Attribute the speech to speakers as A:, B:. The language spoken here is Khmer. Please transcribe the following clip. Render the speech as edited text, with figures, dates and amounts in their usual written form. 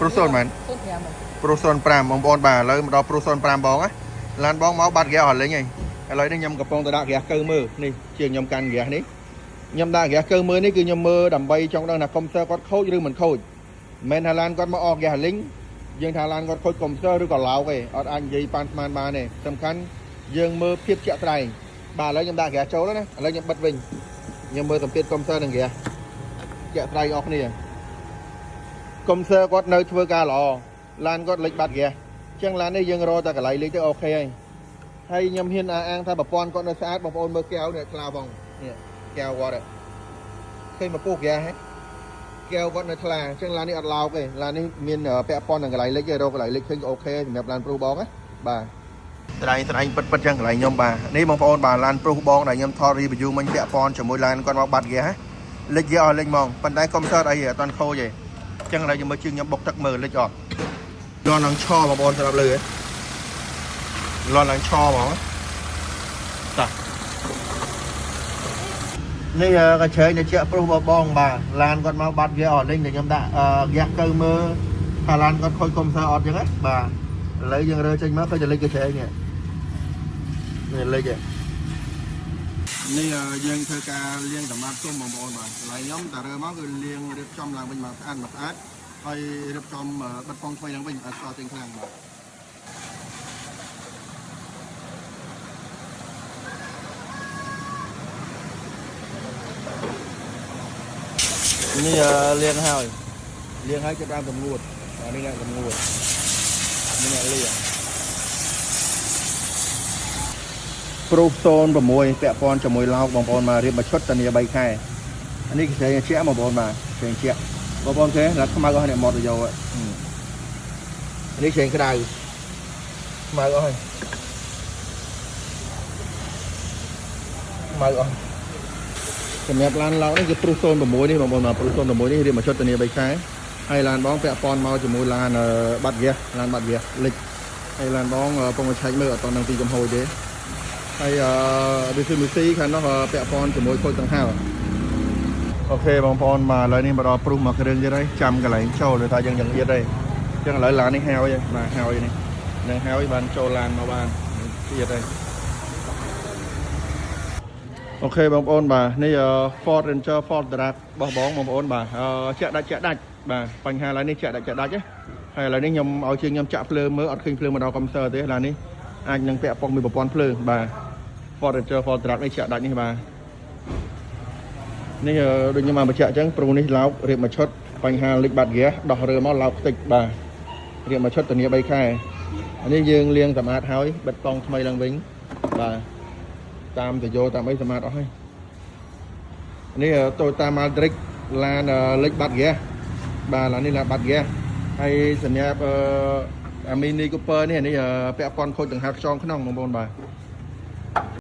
A: ព្រុស0មែន
B: 05
A: ប្រុស05បងប្អូនបាទឥឡូវមកដល់ប្រុស05បងណាឡានបងមកបាត់ហ្គាសអស់លេងហើយឥឡូវនេះខ្ញុំកំពុងតែដាក់ហ្គាសកើមើលនេះជាងខ្ញុំកាន់ហ្គាសនេះខ្ញុំដាក់ហ្គាសកើមើលនេះគឺខ្ញុំមើលដើម្បីចង់ដឹងថាកុំព្យូទ័រគាត់ខូចឬមិនខូចមិនមែនថាឡានគាត់មកអស់ហ្គាសលេងយើងថាឡានគាត់ខូចកុំព្យូទ័រឬក៏ឡោកទេអត់អាចនិយាយប៉ាន់ស្មានបានទេសំខាន់យើងមើលភាពជាក់ស្ដែងបាទឥឡូវខ្ញុំដាក់ហ្គាសចូលហើយណាឥឡូវខ្ញុំបិទវិញខ្ញុំមើលសម្ពាធកុំព្យូទ័រនិងហ្គាសជាក់ស្ដែងអស់គ្នាកុំព្យូទ័រគាត់នៅធ្វើការល្អ ឡានគាត់លិចបាត់ហ្គាសអញ្ចឹងឡាននេះយើងរកតែកន្លែងលិចទៅ OK ហើយហើយខ្ញុំហ៊ានអះអាងថាប្រព័ន្ធគាត់នៅស្អាតបងប្អូនមើលកែវនេះថ្លាបងនេះកែវគាត់ហ៎ឃើញមកពុះហ្គាសហ៎កែវគាត់នៅថ្លាអញ្ចឹងឡាននេះអត់ឡោកទេឡាននេះមានពាក់ព័ន្ធនឹងកន្លែងលិចទេរកកន្លែងលិចឃើញក៏ OK សម្រាប់ឡានព្រុសបងណាបាទស្រែងស្រែងពិតពិតចឹងកន្លែងខ្ញុំបាទនេះបងប្អូនបាទឡានព្រុសបងដែលខ្ញុំថត review មិញពាក់ព័ន្ធជាមួយឡានគាត់មកបាត់ហ្គាសហ៎លិចហ្គាសអស់លិចហ្មងប៉ុន្តែកុំសើអីអត់តាន់ខូចទេអញ្ចឹងឥឡូវយើងមើលជើងខ្ញុំបុកទឹកមើលលិចអត់ លន់ឡើងឆបងប្អូនស្រាប់លើហ៎លន់ឡើងឆហ្មងតានេះកញ្ឆេងនៅជាប្រុសបបងបាទឡានគាត់មកបាត់វាអត់លេងតែខ្ញុំដាក់ហ្គាសកើមើលថាឡានគាត់ខូចកុំព្យូទ័រអត់ចឹងណាបាទឥឡូវយើងរើចេញមកឃើញតែលេចកញ្ឆេងនេះនេះលេចនេះយើងធ្វើការលាងសម្អាតគុំបងប្អូនបាទកន្លែងខ្ញុំតែរើមកគឺលាងរៀបចំឡើងវិញមកស្អាតមកស្អាតហើយរៀបចំបិទពងថ្មីឡើងវិញអត់ស្គាល់ចេញខ្លាំងបាទ នេះលាងហើយលាងហើយចាប់ដើមសម្ងួតអានេះអ្នកសម្ងួតនេះអ្នកលាងប្រូ06ពាក់ព័ន្ធជាមួយឡោកបងប្អូនមករៀបមួយឈុតតានី3ខែអានេះគេស្រីជាបងប្អូនបាទស្រីជាបងប្អូនគេឡាត់ខ្មៅអស់នេះមកទៅយកនេះស្រីក្រៅខ្មៅអស់ហើយខ្មៅអស់ សម្រាប់ឡានឡោកនេះគឺព្រុស06នេះបងប្អូនបាទព្រុស06នេះរៀបមួយឈុតធានា3ខែហើយឡានបងពាក់ព័ន្ធមកជាមួយឡានបាត់ហ្គាសឡានបាត់ហ្គាសលិចហើយឡានបងពងឆែកមើលអត់តនឹងទីចំហយទេហើយអឺ BCMC ខាងនោះពាក់ព័ន្ធជាមួយខូចកង្ហារ OK បងប្អូនបាទឥឡូវនេះមកដល់ព្រុសមកគ្រឿងទៀតហើយចាំកន្លែងចូលឬថាយើងយ៉ាងទៀតហើយអញ្ចឹងឥឡូវឡាននេះហើយបាទហើយនេះនឹងហើយបានចូលឡានមកបានទៀតហើយ OK បងប្អូនបាទនេះ Ford Ranger Ford Track របស់បងបងប្អូនបាទចាក់ដាច់ចាក់ដាច់បាទបញ្ហាឡើយនេះចាក់ដាច់ចាក់ដាច់ហើយឥឡូវនេះខ្ញុំឲ្យជាងខ្ញុំចាក់ភ្លើងមើលអត់ឃើញភ្លើងមកដល់កុំព្យូទ័រទេឡាននេះអាចនឹងពាក់ព័ន្ធមួយប្រព័ន្ធភ្លើងបាទ Ford Ranger Ford Track នេះចាក់ដាច់នេះបាទនេះដូចខ្ញុំបានបញ្ជាក់អញ្ចឹងព្រោះនេះឡោករៀបមួយឈុតបញ្ហាលិចបាត់ហ្គាសដោះរើមកឡោកខ្ទេចបាទរៀបមួយឈុតធានា3ខែអានេះយើងលាងសម្អាតហើយបិទតង់ថ្មីឡើងវិញបាទតាមតយោតាមអីសម្អាតអស់ហើយ នេះ Toyota Matrix ឡានលិចបាត់ហ្គាសបាទឡាននេះឡានបាត់ហ្គាសហើយសម្រាប់អា Mini Cooper នេះនេះពាក់ព័ន្ធខូចដង្ហើមខ្យងក្នុងបងប្អូនបាទ